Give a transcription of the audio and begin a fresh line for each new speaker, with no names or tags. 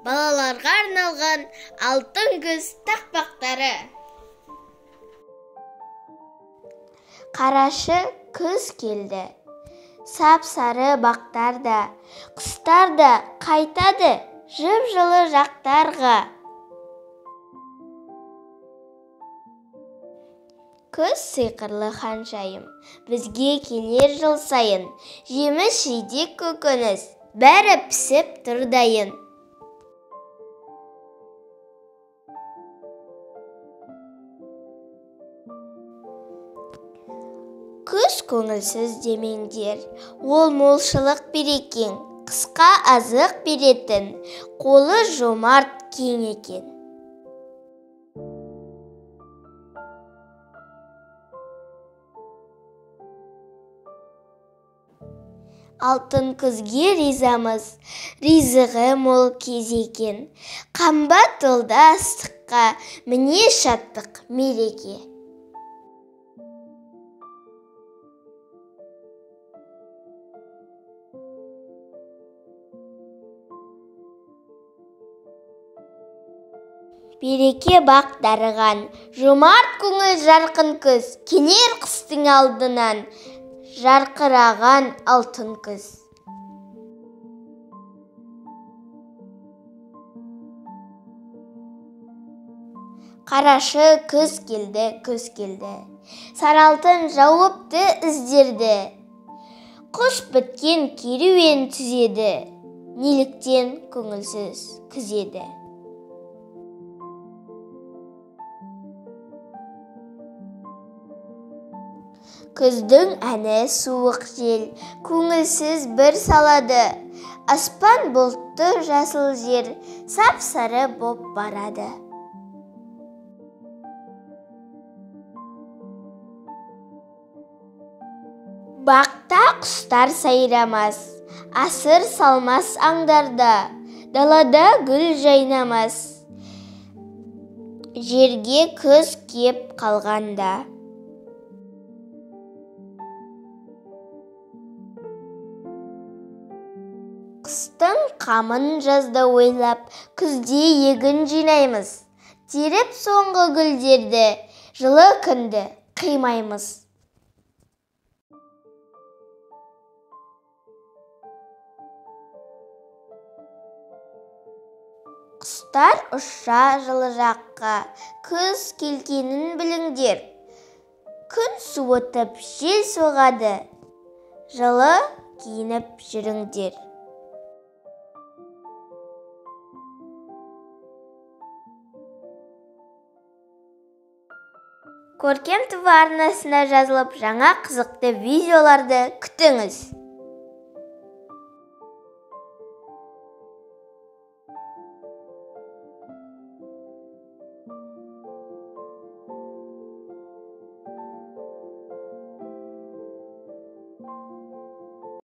Балаларға арналған алтын күз тақпақтары. Қарашы күз келді. Сап-сары бақтар да, құстар да қайтады жып-жылы жақтарға. Күз сиқырлы ханшайым, бізге келер жыл сайын, жеміс жидек көкөніс, бәрі пісіп тұр дайын. Күз көңілсіз демеңдер, ол молшылық берекен, қысқа азық беретін, қолы жомарт кең екен. Алтын күзге ризамыз, ризығы мол кез екен. Қамба толды астыққа, міне шаттық мереке. Береке бақ дарыған, жомарт көңіл жарқын күз, келер қыстың алдынан жарқыраған алтын күз. Қарашы күз келді, күз келді, сары алтын жауыпты іздерді. Құс біткен керуен түзеді, неліктен көңілсіз күзеді. Күздің әні суық жел, көңілсіз бір салады. Аспан бұлтты жасыл жер, сап-сары боп барады. Бақта құстар сайрамас, асыр салмас аңдарда, далада гүл жайнамас, жерге күз кеп қалғанда. Қыстың қамын жазда ойлап, күзде егін жинаймыз. Теріп соңғы гүлдерді, жылы күнді қимаймыз. Құстар ұша жылы жаққа, күз келгенін біліңдер. Күн суытып жел соғады, жылы киініп жүріңдер. Көркем ТВ арнасына жазылып, жаңа қызықты видеоларды күтіңіз.